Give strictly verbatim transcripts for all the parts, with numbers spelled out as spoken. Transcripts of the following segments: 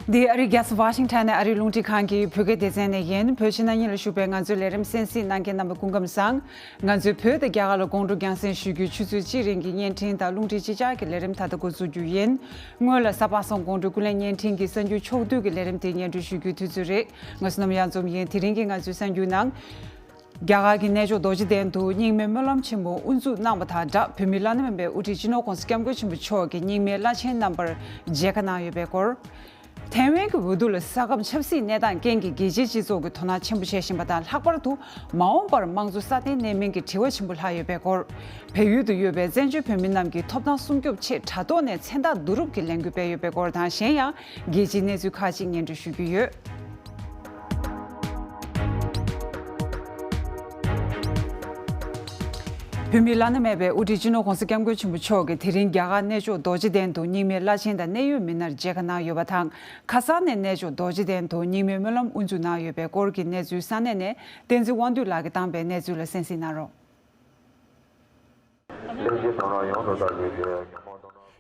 འདི་ཨ་རིའི་རྒྱལ་ས་ཝ་ཤིང་ཊོན་ནས་ཨ་རིའི་རླུང་འཕྲིན་ཁང་གི་བོད་སྐད་སྡེ་ཚན་ནས་ཡིན། བོད་ཕྱི་ནང་གཉིས་ལ་བཞུགས་པའི་ང་ཚོའི་ལས་རིམ་གསན་གཟིགས་གནང་མཁན་རྣམ་པ་སྐུ་ཁམས་བཟང་། ང་ཚོས་བོད་དང་རྒྱ་གར་ལ་དགོང་དྲོ་རྒྱང་སྲིང་ཞུ་རྒྱུའི་ཆུ་ཚོད་གཅིག་རིང་གི་བརྙན་འཕྲིན་དང་རླུང་འཕྲིན་གཅིག་ཆར་གྱི་ལས་རིམ་ད་ལྟ་འགོ་འཛུགས་རྒྱུ་ཡིན། སྔོན་ལ་གཟའ་པ་སངས་དགོང་དྲོའི་ཀུན་གླེང་བརྙན་འཕྲིན་གྱི་གསར་འགྱུར་ཕྱོགས་བསྡུས་ཀྱི་ལས་རིམ་དེ་སྙན་སྒྲོན་ཞུ་རྒྱུའི་དུས་ཚོད་རེད། ང་སོ་ནམ་ཡང་འཛོམས་ཡིན། དེ་རིང་གི་ང་ཚོའི་གསར་འགྱུར་ནང་། རྒྱ་གར་གྱི་གནས་མཆོག་རྡོ་རྗེ་གདན་དུ་རྙིང་མའི་སྨོན་ལམ་ཆེན་མོ་དབུ་འཛུགས་གནང་བ་དང་སྦྲགས། བོད་མིའི་བླ་ན་མེད་པའི་དབུ་ཁྲིད་སྤྱི་ནོར་༸གོང་ས་༸སྐྱབས་མགོན་ཆེན་པོ་མཆོག་གིས་རྙིང་མའི་བླ་ཆེན་རྣམ་པར་མཇལ་ཁ་གནང་ཡོད་པའི་སྐོར། ཐའེ་ཝན་གྱི་འོས་བསྡུ་ལ་ས་ཁམས་ཆབ་སྲིད་གནས་སྟངས་རྐྱེན་གྱིས་རྒྱལ་སྤྱིའི་སྤྱི་ཚོགས་ཀྱིས་དོ་སྣང་ཆེན་པོ་བྱེད་བཞིན་པ་དང་། ལྷག་པར་དུ་མ་འོངས་པར་དམངས་གཙོ་སྲ་བརྟན་གནས་མིན་གྱི་དྲི་བ་ཆེན་པོ་ལྷག་ཡོད་པའི་སྐོར། བལ་ཡུལ་དུ་ཡོད་པའི་བཙན་བྱོལ་བོད་མི་རྣམས་ཀྱི་ཐོབ་ཐང་སྲུང་སྐྱོབ་ཆེད་དྲ་ཐོག་ནས་མཚན་རྟགས་བསྡུ་རུབ་ཀྱི་ལས་འགུལ་སྤེལ་ཡོད་པའི་སྐོར་དང་། གཞན་ཡང་རྒྱལ་སྤྱིའི་གནས་ཚུལ་ཁག་ཅིག་སྙན་སྒྲོན་ཞུ་རྒྱུ་ཡོད། བོད་མིའི་བླ་ན་མེད་པའི་དབུ་ཁྲིད་སྤྱི་ནོར་༸གོང་ས་༸སྐྱབས་མགོན་ཆེན་པོ་མཆོག་གིས་དེ་རིང་རྒྱ་གར་གནས་མཆོག་རྡོ་རྗེ་གདན་དུ་རྙིང་མའི་བླ་ཆེན་དང་གནད་ཡོད་མི་སྣར་མཇལ་ཁ་གནང་ཡོད་པ་དང་། ཁ་སང་ནས་གནས་མཆོག་རྡོ་རྗེ་གདན་དུ་རྙིང་མའི་སྨོན་ལམ་དབུ་འཛུགས་གནང་ཡོད་པའི་སྐོར་གྱི་གནས་ཚུལ་ས་གནས་ནས་བསྟན་འཛིན་དབང་འདུས་ལགས་ཀྱིས་བཏང་པའི་གནས་ཚུལ་ལ་གསན་གཟིགས་གནང་རོགས།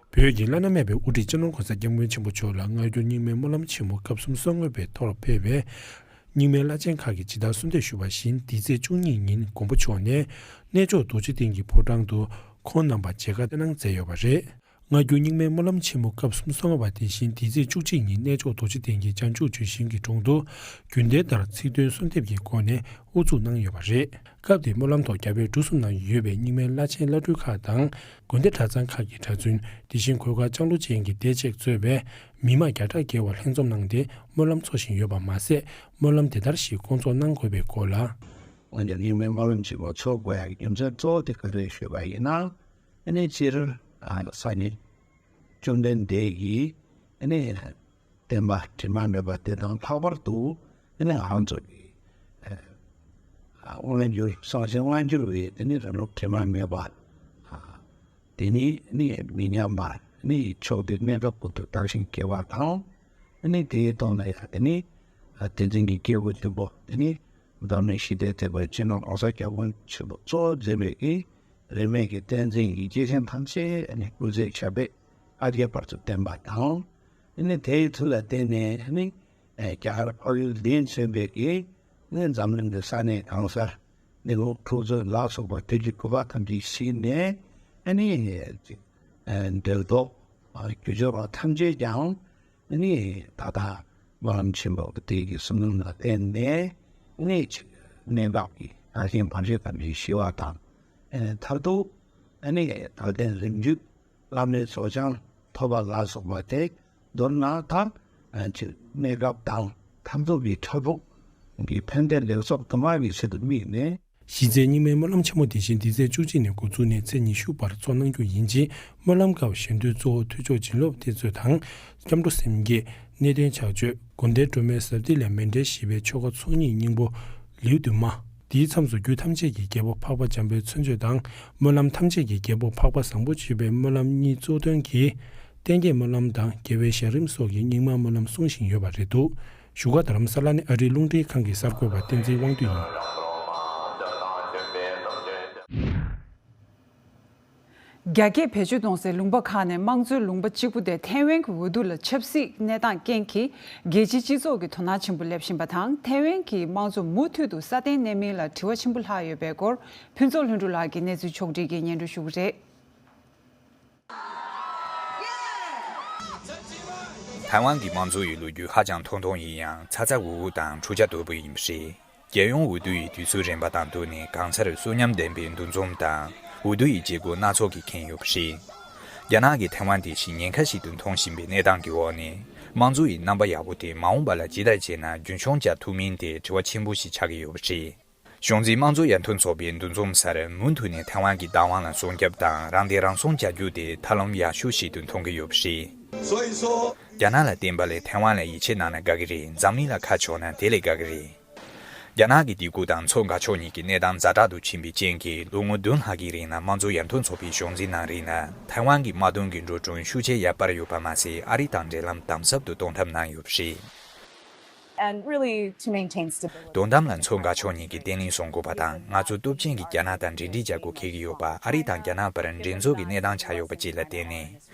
བོད་ཀྱི་བླ་ན་མེད་པའི་དབུ་ཁྲིད་སྤྱི་ནོར་༸གོང་ས་༸སྐྱབས་མགོན་ཆེན་པོ་མཆོག་ལ་སྔ་འགྱུར་རྙིང་མའི་སྨོན་ལམ་ཆེན་མོ་སྐབས་སུམ་ཅུ་སོ་ལྔ་པའི་ཐོག་ཕེབས་པའི་རྙིང་མའི་བླ་ཆེན་ཁག་གིས་ཇི་ལྟར་གསོལ་འདེབས་ཞུས་པ་བཞིན། འདི་ཚེས་བཅུ་གཉིས་ཉིན་མགོན་པོ་མཆོག་ནས་གནས་མཆོག་རྡོ་རྗེ་གདན་གྱི་ཕོ་བྲང་དུ་ཁོང་རྣམ་པར་མཇལ་ཁ་གནང་མཛད་ཡོད་པ་རེད། སྔ་འགྱུར་རྙིང་མའི་སྨོན་ལམ་ཆེན་མོ་སྐབས་སུམ་ཅུ་སོ་ལྔ་པ་དེ་བཞིན་འདི་ཚེས་བཅུ་གཅིག་ཉིན་གནས་མཆོག་རྡོ་རྗེ་གདན་གྱི་བྱང་ཆུབ་ལྗོན་ཤིང་གི་དྲུང་དུ་རྒྱུན་ལྡན་ལྟར་ཚིག་བདུན་གསོལ་འདེབས་ཀྱི་སྒོ་ནས་དབུ་འཛུགས་གནང་ཡོད་པ་རེད། སྐབས་དེའི་སྨོན་ལམ་ཐོག་རྒྱ་བལ་འབྲུག་གསུམ་ནང་ཡོད་པའི་རྙིང་མའི་བླ་ཆེན་བླ་སྤྲུལ་ཁག་དང་དགོན་སྡེ་གྲྭ་ཚང་ཁག་གི་གྲྭ་བཙུན། དེ་བཞིན་གོས་དཀར་ལྕང་ལོ་ཅན་གྱི་སྡེ་བཅས་གཙོས་པའི་མི་མང་བརྒྱ་ཕྲག་བརྒལ་བ་ལྷན་འཛོམས་གནང་སྟེ་སྨོན་ལམ་འཚོགས་བཞིན་ཡོད་པ་མ་ཟད། སྨོན་ལམ་དེ་ལྟར་ཞིག་སྐོང་ཚོགས་གནང་དགོས་པའི་སྐོར་ལ། འོན་ཀྱང་རྙིང་མའི་སྨོན་ལམ་ཆེན་མོ་འཚོགས་དགོས་ཡག་རྒྱུ་མཚན་གཙོ་བོ་དེ་ག་རེ་ཞུས་པ་ཡིན་ན། ཨ་ནི་སྤྱིར་ཨ་སངས་རྒྱས་བཅོམ་ལྡན་འདས་ཀྱིས་ཨ་ནི་བསྟན་པ་དྲི་མ་མེད་པ་དེ་དང་ལྷག་པར་དུ་ཨ་ནི་ང་ཚོ་གི་ཨ་སྔ་འགྱུར་སངས་རྒྱས་སྔ་འགྱུར་བའི་ཨ་ནི་རིང་ལུགས་དྲི་མ་མེད་པ། ཨ་དེ་ནི་ཨ་ནི་མི་ཉམས་པ་ཨ་ནི་མཆོག་ཏུ་གནས་སྐབས་ཀུན་ཏུ་དར་ཞིང་རྒྱས་པ་དང་། ཨ་ནི་དེའི་ཐོག་ལ་ཡང་ཨ་ནི་ཨ་བསྟན་འཛིན་གྱི་སྐྱེས་བུ་ཆེན་པོ་ཨ་ནི་མདོ་སྨད་ཞི་བདེའི་ཐེག་པའི་སྤྱི་ནོར་༸གོང་ས་༸སྐྱབས་མགོན་ཆེན་པོ་གཙོ་བོར་མཛད་པའི་གི་རིས་མེད་ཀྱི་བསྟན་འཛིན་གྱི་སྐྱེས་ཆེན་ཐམས་ཅད་ཨ་ནི་སྐུ་ཚེ་ཞབས་པད་ཨ་བརྒྱའི་བར་དུ་བརྟན་པ་དང་། ཨ་ནི་དེའི་ཚུལ་ལ་བརྟེན་ནས་ཨ་ནི་ཨ་རྒྱ་གར་འཕགས་ཡུལ་ལྡན་ཚུན་པའི་གི་ཨ་ནི་འཛམ་གླིང་གི་ས་གནས་གང་སར་ནི་ལུང་ཁྲུང་ཙུང་ལ་སོགས་པ་བོད་ཀྱི་སྐུ་པར་ཐམས་ཅད་བཤིག་ནས། ཨ་ནི་ཨ་འབྲེལ་ཐོགས་ཨ་རྒྱུ་སྦྱོར་བ་ཐམས་ཅད་ཀྱང་ཨ་ནི་ད་ལྟ་སྨོན་ལམ་ཆེན་མོ་དེ་གི་གསུང་རྣམས་ལ་བརྟེན་ནས་ཨ་ནི་ཅིག་གནས་སྐབས་ཀྱི་ཐར་ཞིང་བར་ཆད་ཐམས་ཅད་ཞི་བ་དང་། ཨ་ནི་མཐར་ཐུག་ཨ་ནི་དལ་རྟེན་རིམ་བརྒྱུད་བླ་མེད་རྫོགས་བྱང་ཐོབ་པ་ལ་སོགས་པ་དེ། མདོར་ན་ད་ཨ་ཅིག་གནས་སྐབས་དང་མཐར་ཐུག་གི་མཐར་ཐུག་གི་ཕན་བདེ་ལེགས་ཚོགས་དུ་མ་བའི་ཆེད་དུ་དམིགས་ནས། གཞི་རྩའི་རྙིང་མའི་སྨོན་ལམ་ཆེན་མོ་དེ་བཞིན་འདི་ཚེས་བཅུ་གཅིག་ནས་འགོ་འཛུགས་ནས་ཚེས་ཉི་ཤུ་བར་ཚོགས་གནང་རྒྱུ་ཡིན་ཅིང་། སྨོན་ལམ་སྐབས་ཞལ་འདོན་གཙོ་བོ་ཐུགས་མཆོག་བྱིན་རླབས་རྟེན་མཛོད་དང་། སྐྱབས་འགྲོ་སེམས་བསྐྱེད། གནས་བརྟན་ཕྱག་མཆོད། དགོན་སྡེའི་སྒྲོལ་མའི་ཟབ་ཏིག་ལས་མཎྜལ་བཞི་པའི་ཆོ་ག་ཚོགས་གཉིས་སྙིང་པོ། ལེའུ་བདུན་མ། དེའི་མཚམས་སུ་རྒྱུད་ཐམས་ཅད་ཀྱི་རྒྱལ་པོ་འཕགས་པ་འཇམ་དཔལ་མཚན་བརྗོད་དང་། སྨོན་ལམ་ཐམས་ཅད་ཀྱི་རྒྱལ་པོ་འཕགས་པ་བཟང་པོ་སྤྱོད་པའི་སྨོན་ལམ་གཉིས་གཙོ་འདོན་གྱིས། བསྟན་རྒྱས་སྨོན་ལམ་དང་རྒྱལ་བའི་ཞལ་རིམ་སོགས་ཀྱི་རྙིང་མ་སྨོན་ལམ་གསུང་བཞིན་ཡོད་པ་རེད་འདུག་བཞུགས་སྒར་རྡ་རམ་ས་ལ་ནས་ཨ་རིའི་རླུང་འཕྲིན་ཁང་གི་གསར་འགོད་པ་བསྟན་འཛིན་དབང་འདུས་ཡིན། རྒྱ་སྐྱེད་བེད་སྤྱོད་གཏོང་སའི་ལུང་པ་ཁག་ནས་དམངས་གཙོའི་ལུང་པ་གཅིག་པུ་དེ་ཐའེ་ཝན་གྱི་འོས་བསྡུ་ལ་ཆབ་སྲིད་གནས་སྟངས་རྐྱེན་གྱིས་རྒྱལ་སྤྱིའི་སྤྱི་ཚོགས་ཀྱི་དོ་སྣང་ཆེན་པོ་སླེབས་བཞིན་པ་དང་། ཐའེ་ཝན་གྱི་དམངས་གཙོ་མུ་མཐུད་དུ་སྲ་བརྟན་གནས་མིན་ལ་དྲི་བ་ཆེན་པོ་ལྷག་ཡོད་པའི་སྐོར། ཕུན་ཚོགས་ལྷུན་གྲུབ་ལགས་ཀྱིས་གནས་ཚུལ་ཕྱོགས་བསྒྲིགས་ཀྱིས་སྙན་སྒྲོན་ཞུ་གི་རེད། ཐའེ་ཝན་གྱི་དམངས་གཙོ་ཡི་ལོ་རྒྱུས་ཧ་ཅང་ཐུང་ཐུང་ཡིན་ཡང་། ཚ་ཚ་འུར་འུར་དང་འཁྲུག་ཆ་དོད་པོ་ཡིན་པ་རེད། རྒྱལ་ཡོངས་འོས་བསྡུ་ཡི་དུས་ཚོད་རན་པ་དང་བསྟུན་ནས་གང་སར་གསོན་ཉམས་ལྡན་པའི་འདུ་འཛོམས་དང་འོས་བསྡུ་ཡི་བྱེད་སྒོ་སྣ་ཚོགས་ཀྱིས་ཁེངས་ཡོད་པ་རེད། རྒྱ་ནག་གིས་ཐའེ་ཝན་དེ་བཞིན་ཉེན་ཁ་ཞིག་ཏུ་མཐོང་བཞིན་པའི་གནས་སྟངས་ཀྱི་འོག་ནས། དམངས་གཙོ་ཡི་རྣམ་པ་ཡག་པོ་དེ་མ་འོངས་པ་ལ་ཇི་ལྟར་བྱས་ན་རྒྱུན་འཁྱོངས་བྱ་ཐུབ་མིན་དེ་དྲི་བ་ཆེན་པོ་ཞིག་ཆགས་ཀྱི་ཡོད་པ་རེད། གཞུང་འཛིན་དམངས་གཙོ་ཡར་ཐོན་ཚོགས་པའི་འདུ་འཛོམས་སར་མུ་མཐུད་ནས་ཐའེ་ཝན་གྱི་བདག་དབང་ལ་སྲུང་སྐྱོབ་དང་རང་བདེན་རང་སྲུང་བྱ་རྒྱུ་དེ་ཐབས་ལམ་ཡག་ཤོས་ཤིག་ཏུ་མཐོང་གི་ཡོད་པ་རེད། རྒྱ་ནག་ལ་བརྟེན་པ་ལས་ཐའེ་ཝན་ལ་ཡིད་ཆེས་གནང་ན་དགའ་གི་རེད། འཛམ་གླིང་ལ་ཁ་ཕྱོགས་ན་དེ་ལས་དགའ་གི་རེད། རྒྱ་ནག་གི་སྡིགས་སྐུལ་དང་མཚོ་འགག་ཕྱོགས་གཉིས་ཀྱི་གནས་སྟངས་ཛ་དྲག་ཏུ་ཕྱིན་པའི་རྐྱེན་གྱིས། ལོ་ངོ་བདུན་ལྷག་གི་རིང་ལ་དམངས་གཙོ་ཡར་ཐོན་ཚོགས་པའི་གཞུང་འཛིན་གནང་རིང་ལ། ཐའེ་ཝན་གྱི་དམག་དོན་གྱི་འགྲོ་གྲོན་ཤུགས་ཆེ་ཡར་སྤར་ཡོད་པ་མ་ཟད། ཨ་རི་དང་འབྲེལ་ལམ་དམ་ཟབ་ཏུ་གཏོང་ཐབས་གནང་ཡོད་པ་རེད། and really to maintain stability. དོན་དམ་ལ་མཚོ་འགག་ཕྱོགས་གཉིས་ཀྱི་བརྟན་ལྷིང་བཟོ་དགོས་པ་དང་། ང་ཚོ་སྟོབས་ཆེན་གྱི་རྒྱ་ནག་དང་འབྲེལ་འདྲིས་བྱ་དགོས་འཁེལ་གྱི་ཡོད་པ། ཨ་རི་དང་རྒྱ་ནག་བར་འགྲན་རྩོད་ཀྱི་གནས་སྟངས་ཆགས་ཡོད་པ་བཅས་ལ་བརྟེན་ནས།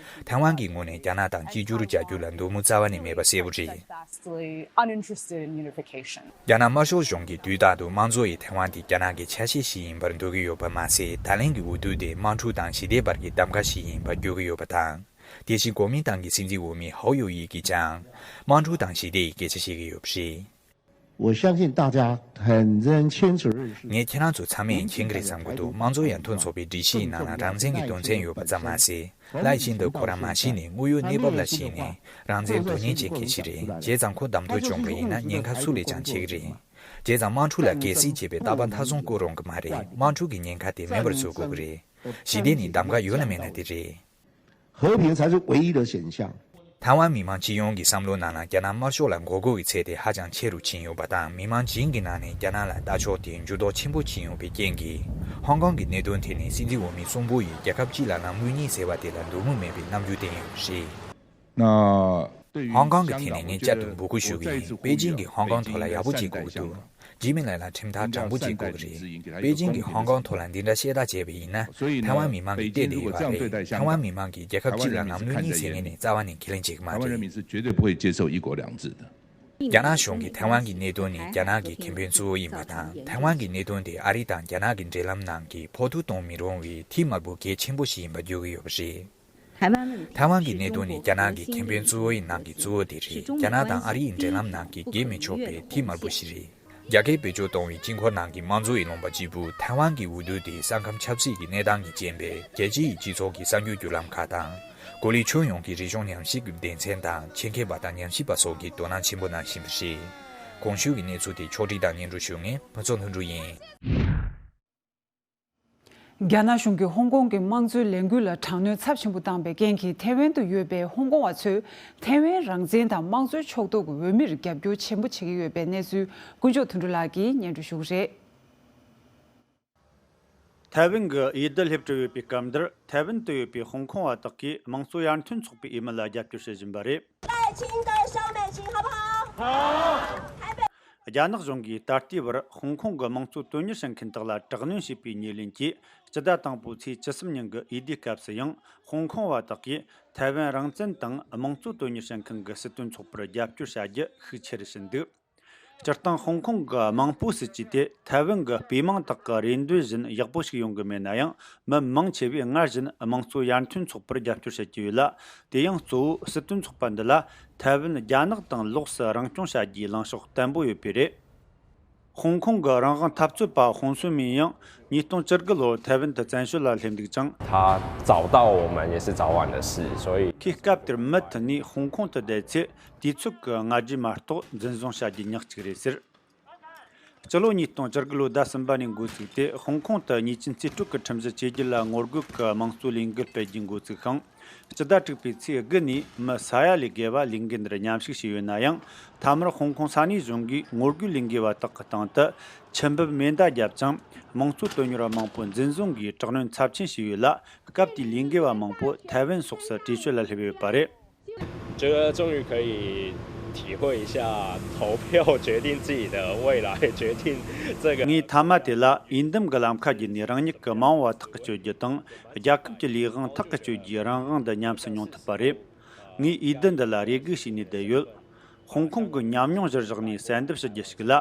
ཐའེ་ཝན་གྱི་ངོས་ནས་རྒྱ་ནག་དང་གཅིག་གྱུར་བྱ་རྒྱུ་ལ་འདོད་མོས་རྩ་བ་ནས་མེད་པ་གསལ་པོ་རེད། Vastly uninterested in unification. རྒྱ་ནག་དམར་ཤོག་གཞུང་གིས་དུས་རྟག་ཏུ་དམངས་གཙོ་ཡི་ཐའེ་ཝན་དེ་རྒྱ་ནག་གི་ཆ་ཤས་ཤིག་ཡིན་པར་འདོད་ཀྱི་ཡོད་པ་མ་ཟད། ད་ལན་གྱི་འོས་བསྡུ་དེ་དམག་འཁྲུག་དང་ཞི་བདེའི་བར་གྱི་གདམ་ག་ཞིག་ཡིན་པར་བརྗོད་ཀྱི་ཡོད་པ་དང་། དེ་བཞིན་གོ་མིན་ཏང་གི་སྲིད་འཛིན་འོས་མི་ཧའོ་ཡོ་ཡི་གིས་ཀྱང་དམག་འཁྲུག་དང་ཞི་བདེ་ཡི་སྐད་ཆ་བཤད་ཀྱི་ཡོད་པ་རེད། 我相信大家很能清楚认识。 ངས་ཁྱེད་རང་ཚོ་ཚང་མས་མཁྱེན་གྱི་རེད་བསམ་གྱི་འདུག་དམངས་གཙོ་ཡར་ཐོན་ཚོགས་པའི་སྒྲིག་གཞི་ཡི་ནང་ལ་རང་བཙན་གྱི་དོན་ཚན་ཡོད་པ་ཙམ་མ་ཟད། སླད་ཕྱིན་དུ་ཁོ་རང་མ་གཞི་ནས་དངོས་ཡོད་གནས་བབ་ལ་གཞིགས་ནས་རང་བཙན་དོན་གཉེར་བྱེད་མཁན་ཞིག་རེད། བྱས་ཙང་ཁོ་གདམ་ཐོ་བྱུང་བ་ཡིན་ན་ཉེན་ཁ་སུ་ལས་ཀྱང་ཆེ་གི་རེད། བྱས་ཙང་དམག་འཁྲུག་ལ་གལ་སྲིད་བྱས་པའི་རྟག་པར་མཐའ་སྲུང་བསྐོ་རུང་གི་མ་རེད། དམག་འཁྲུག་གི་ཉེན་ཁ་དེ་མེད་པར་བཟོ་དགོས་ཀྱི་རེད། ཞི་བདེ་ནི་གདམ་ག་ཡོད་ན་མེད་ན་དེ་རེད། 和平才是唯一的选项。 ཐའེ་ཝན་མི་མང་སྤྱི་ཡོངས་ཀྱི་བསམ་བློའི་ནང་ལ་རྒྱ་ནག་དམར་ཤོག་ལ་མགོ་སྐོར་གྱི་ཚད་དེ་ཧ་ཅང་ཆེ་རུ་ཕྱིན་ཡོད་པ་དང་། མི་མང་བྱིངས་ཀྱི་ནང་ནས་རྒྱ་ནག་ལ་ལྟ་ཕྱོགས་དེ་འགྱུར་ལྡོག་ཆེན་པོ་ཕྱིན་ཡོད་པའི་རྐྱེན་གྱིས། ཧོང་ཀོང་གི་གནད་དོན་དེ་ནི་སྲིད་འཛིན་འོས་མི་གསུམ་པོ་ཡིས་རྒྱལ་ཁབ་སྤྱི་ལ་ལམ་དངོས་གཉེར་ཟེར་བ་དེ་ལ་འདོད་མོས་མེད་པའི་རྣམ་འགྱུར་བསྟན་ཡོད་པ་རེད། 那对于 ཧོང་ཀོང་གི་ཐད་ནས་ངས་བསྐྱར་དུ་འབོད་སྐུལ་ཞུ་གི་ཡིན། པེ་ཅིང་གིས་ཧོང་ཀོང་ཐོག་ལ་ཡག་པོ་བྱེད་དགོས་ཀྱི་འདུག་ཇི་མི་ལའི་ལ་ཁྲིམས་ཐག་དྲང་པོ་བྱེད་དགོས་ཀྱི་རེད། པེ་ཅིང་གིས་ཧོང་ཀོང་ཐོག་ལ་འདི་འདྲ་བཤད་སྟངས་བྱས་པ་ཡིན་ན། ཐའེ་ཝན་མི་མང་གིས་བལྟས་བསྡད་ཡོད་པ་རེད། ཐའེ་ཝན་མི་མང་གིས་རྒྱལ་ཁབ་གཅིག་ལ་ལམ་ལྷོད་གཉིས་ཟེར་མཁན་ནི་རྩ་བ་ནས་ཁས་ལེན་བྱེད་ཀྱི་མ་རེད། 绝对不会接受一国两制的。 རྒྱ་ནག་གཞུང་གིས་ཐའེ་ཝན་གྱི་གནད་དོན་ནི་རྒྱ་ནག་གི་ཁེ་ཕན་གཙོ་བོ་ཡིན་པ་དང་། ཐའེ་ཝན་གྱི་གནད་དོན་དེ་ཨ་རི་དང་རྒྱ་ནག་གི་འབྲེལ་ལམ་ནང་གི་ཕོག་ཐུག་གཏོང་མི་རུང་བའི་ཐིག་དམར་པོ་གལ་ཆེན་པོ་ཞིག་ཡིན་པར་བརྗོད་ཀྱི་ཡོད་པ་རེད། ཐའེ་ཝན་གྱི་གནད་དོན་ནི་རྒྱ་ནག་གི་ཁེ་ཕན་གཙོ་བོའི་ནང་གི་གཙོ་བོ་དེ་རེད། རྒྱ་ནག་དང་ཨ་རི་ཡི་འབྲེལ་ལམ་ནང་གི་བརྗེད་མི་ཆོག་པའི་ཐིག་དམར་པོ་ཞིག་རེད། རྒྱ་སྐད་བེད་སྤྱོད་གཏོང་བའི་དཀྱིལ་འཁོར་ནང་གི་དམངས་གཙོ་ཡི་ལུང་པ་གཅིག་པུ་ཐའེ་ཝན་གྱི་འོས་བསྡུ་དེ་ས་ཁམས་ཆབ་སྲིད་ཀྱི་གནས་སྟངས་ཀྱི་རྐྱེན་པས། རྒྱལ་སྤྱི་ཡི་སྤྱི་ཚོགས་ཀྱི་གསར་འགྱུར་བརྒྱུད་ལམ་ཁག་དང་། གོ་ལའི་ཁྱོན་ཡོངས་ཀྱི་རིག་གཞུང་ཉམས་ཞིབ་ཀྱི་སྡེ་ཚན་དང་ཆེད་མཁས་པ་དང་ཉམས་ཞིབ་པ་སོགས་ཀྱིས་དོ་སྣང་ཆེན་པོ་གནང་བཞིན་པ་རེད། གོང་ཞུས་ཀྱི་གནས་ཚུལ་དེ་ཕྱོགས་སྒྲིག་དང་སྙན་སྒྲོན་ཞུ་མཁན་ཕུན་ཚོགས་ལྷུན་གྲུབ་ཡིན། རྒྱ་ནག་གཞུང་གིས་ཧོང་ཀོང་གི་དམངས་གཙོའི་ལས་འགུལ་ལ་དྲག་གནོན་ཚབས་ཆེན་པོ་བཏང་པའི་རྐྱེན་གྱིས། ཐའེ་ཝན་དུ་ཡོད་པའི་ཧོང་ཀོང་བ་ཚོས་ཐའེ་ཝན་རང་བཙན་དང་དམངས་གཙོའི་ཕྱོགས་གཏོགས་ཀྱི་འོས་མིར་རྒྱབ་སྐྱོར་ཆེན་པོ་བྱེད་ཀྱི་ཡོད་པའི་གནས་ཚུལ་དཀོན་མཆོག་དོན་གྲུབ་ལགས་ཀྱིས་སྙན་སྒྲོན་ཞུ་གི་རེད། 台湾གྱི་འོས་བསྡུ་སླེབས་གྲུབ་ཡོད་པའི་སྐབས་འདིར། 台湾དུ་ཡོད་པའི་ཧོང་ཀོང་བ་དག་གིས་དམངས་གཙོ་ཡར་ཐོན་ཚོགས་པའི་འོས་མི་ལ་རྒྱབ་སྐྱོར་བྱེད་བཞིན་པ་རེད། 赖清德、蕭美琴，好不好？ རྒྱ་ནག་གཞུང་གིས་ད་ལྟའི་བར་ཧོང་ཀོང་གི་དམངས་གཙོ་དོན་གཉེར་བྱེད་མཁན་དག་ལ་དྲག་གནོན་བྱས་པའི་ཉེར་ལེན་གྱིས། སྤྱི་ཟླ་དང་པོའི་ཚེས་བཅུ་གསུམ་ཉིན་གྱི་འོས་བསྡུའི་སྐབས་སུ་ཡང་། ཧོང་ཀོང་བ་དག་གིས་ཐའེ་ཝན་རང་བཙན་དང་དམངས་གཙོ་དོན་གཉེར་བྱེད་མཁན་གྱི་སྲིད་དོན་ཚོགས་པར་རྒྱབ་སྐྱོར་བྱ་རྒྱུ་ཤུགས་ཆེ་རུ་ཕྱིན་འདུག་སྤྱིར་བཏང་ཧོང་ཀོང་གི་དམངས་པོའི་སྲིད་ཇུས་དེ་ཐའེ་ཝན་གྱི་སྤོས་མང་དག་གི་རེ་འདུན་བཞིན་ཡག་པོ་ཞིག་ཡོང་གི་མེད་ན་ཡང་། མི་མང་ཆེ་བས་སྔར་བཞིན་དམངས་གཙོ་ཡར་ཐོན་ཚོགས་པར་རྒྱབ་སྐྱོར་བྱེད་ཀྱི་ཡོད་ལ། དེ་ཡང་གཙོ་བོ་སྲིད་དོན་ཚོགས་པ་འདི་ལ་ཐའེ་ཝན་རྒྱ་ནག་དང་ལོགས་སུ་རང་སྐྱོང་བྱ་རྒྱུའི་ལངས་ཕྱོགས་བརྟན་པོ་ཡོད་པས་རེད། ཧོང་ཀོང་གི་རང་དབང་འཐབ་རྩོད་པ་ཧོང་སུན་མིན་ཡང་ཉིས་སྟོང་བཅུ་དགུ་ལོར་ཐའེ་ཝན་དུ་བཙན་བྱོལ་ལ་སླེབས་འདུག་ཅིང་། 他找到我们也是早晚的事，所以 ཁོས་སྐབས་དེར་མུ་མཐུད་ནས་ཧོང་ཀོང་དུ་བསྡད་ཚེ། དུས་ཚོད་ཀྱི་སྔ་རྗེས་མ་གཏོགས་འཛིན་བཟུང་བྱ་རྒྱུ་ཉག་གཅིག་རེད་ཟེར། སྤྱི་ལོ་ཉིས་སྟོང་བཅུ་དགུ་ལོའི་ཟླ་གསུམ་པ་ནས་འགོ་བཙུགས་ཏེ། ཧོང་ཀོང་དུ་ཉེས་ཅན་རྩིས་སྤྲོད་ཀྱི་ཁྲིམས་གཞི་བཅོས་བསྒྱུར་ལ་ངོ་རྒོལ་གྱི་དམངས་གཙོའི་ལས་འགུལ་སྤེལ་རྒྱུ་འགོ་བཙུགས་ཤིང་། སྤྱི་ཟླ་དྲུག་པའི་ཚེས་དགུ་ནས་མི་ས་ཡ་ལས་བརྒལ་བ་ལས་འགུལ་འདིར་མཉམ་ཞུགས་བྱས་ཡོད་ན་ཡང་། མཐའ་མར་ཧོང་ཀོང་ས་གནས་གཞུང་གིས་ངོ་རྒོལ་ལས་འགུལ་བ་དག་གི་སྟེང་དུ་ཆུ་འབུབ་མེ་མདའ་བརྒྱབ་ཅིང་། དམངས་གཙོ་དོན་གཉེར་བ་མང་པོ་འཛིན་བཟུང་གིས་དྲག་གནོན་ཚབས་ཆེན་བྱས་ཡོད་ལ། སྐབས་དེའི་ལས་འགུལ་བ་མང་པོ་ཐའེ་ཝན་སོགས་སུ་བྲོས་བྱོལ་ལ་སླེབས་ཡོད་པ་རེད། 觉得终于可以体会一下投票决定自己的未来，决定这个。 ངས་མཐའ་མ་དེ་ལ་འོས་འདེམས་ཀྱི་ལམ་ཁ་བརྒྱུད་ནས་རང་ཉིད་ཀྱི་མ་འོངས་པ་ཐག་གཅོད་རྒྱུ་དང་། རྒྱལ་ཁབ་ཀྱི་ལས་དབང་ཐག་གཅོད་རྒྱུའི་རང་དབང་འདི་ཉམས་སུ་མྱོང་ཐུབ་པ་རེད། ངས་འོས་བསྡུ་འདི་ལ་རེ་སྒུག་བྱས་ནས་བསྡད་ཡོད། ཧོང་ཀོང་གི་ཉམས་མྱོང་གཞིར་བཞག་ནས་གསལ་འདེབས་ཞུ་རྒྱུ་ཞིག་ལ།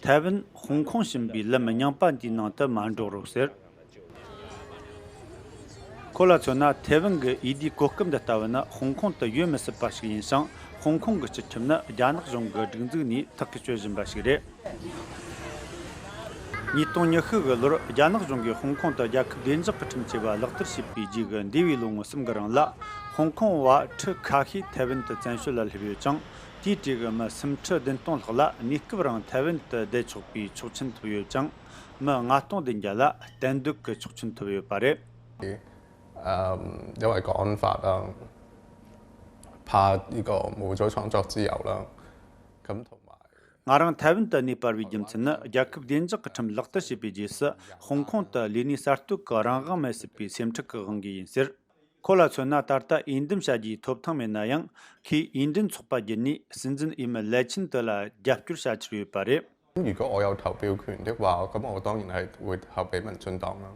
ཐའེ་ཝན་ཧོང་ཀོང་བྱིན་པའི་ལམ་རྙིང་པ་འདིའི་ནང་དུ་མ་འགྲོ་རོགས་ཟེར། ཁོ་ལ་མཚོན་ན། ཐའེ་ཝན་གྱི་འོས་བསྡུའི་གོ་སྐབས་འདི་ལྟ་བུ་ནི་ཧོང་ཀོང་དུ་ཡོད་མི་སྲིད་པ་ཞིག་ཡིན་ཞིང་། ཧོང་ཀོང་གི་སྤྱི་ཁྱབ་ནི་རྒྱ་ནག་གཞུང་གི་སྒྲིག་འཛུགས་ནས་ཐག་གིས་གཅོད་བཞིན་པ་ཞིག་རེད། ཉིས་སྟོང་ཉི་ཤུ་གི་ལོར་རྒྱ་ནག་གཞུང་གིས་ཧོང་ཀོང་དུ་རྒྱལ་ཁབ་བདེ་འཇགས་ཀྱི་ཁྲིམས་བཅས་པ་ལག་བསྟར་བྱས་པའི་རྗེས་ཀྱི་འདས་པའི་ལོ་ངོ་གསུམ་གྱི་རིང་ལ། ཧོང་ཀོང་བ་ཁྲི་ཁ་ཤས་ཐའེ་ཝན་དུ་བཙན་བྱོལ་ལ་སླེབས་ཡོད་ཅིང་། དེའི་གྲས་ཀྱི་མི་སུམ་ཁྲི་བདུན་སྟོང་ལྷག་ལ་གནས་སྐབས་རིང་ཐའེ་ཝན་དུ་བསྡད་ཆོག་པའི་ཆོག་མཆན་ཐོབ་ཡོད་ཅིང་། མི་ལྔ་སྟོང་བདུན་བརྒྱ་ལ་གཏན་སྡོད་ཀྱི་ཆོག་མཆན་ཐོབ་ཡོད་པ་རེད། 嗯，因为国安法啦，怕呢个冇咗创作自由啦，咁同埋 ང་རང་ཐའེ་ཝན་དུ་གནས་སྤར་བའི་རྒྱུ་མཚན་ནི། རྒྱལ་ཁབ་བདེ་འཇགས་ཀྱི་ཁྲིམས་ལག་བསྟར་བྱས་པའི་རྗེས་སུ། ཧོང་ཀོང་དུ་ལས་གནས་གསར་གཏོད་ཀྱི་རང་དབང་མེད་སྲིད་པའི་སེམས་ཁྲལ་གྱི་དབང་གིས་ཡིན་ཟེར། ཁོ་ལ་མཚོན་ན། ད་ལྟ་འོས་འདེམས་བྱ་རྒྱུའི་ཐོབ་ཐང་མེད་ན་ཡང་། ཁོས་འོས་འདེམས་ཚོགས་པ་བརྒྱུད་ནས་སྲིད་འཛིན་འོས་མི་ལེ་ཆིན་ཏི་ལ་རྒྱབ་སྐྱོར་བྱ་འཆར་ཡོད་པ་རེད། 如果我有投票权的话，咁我當然係會投俾民進黨啦。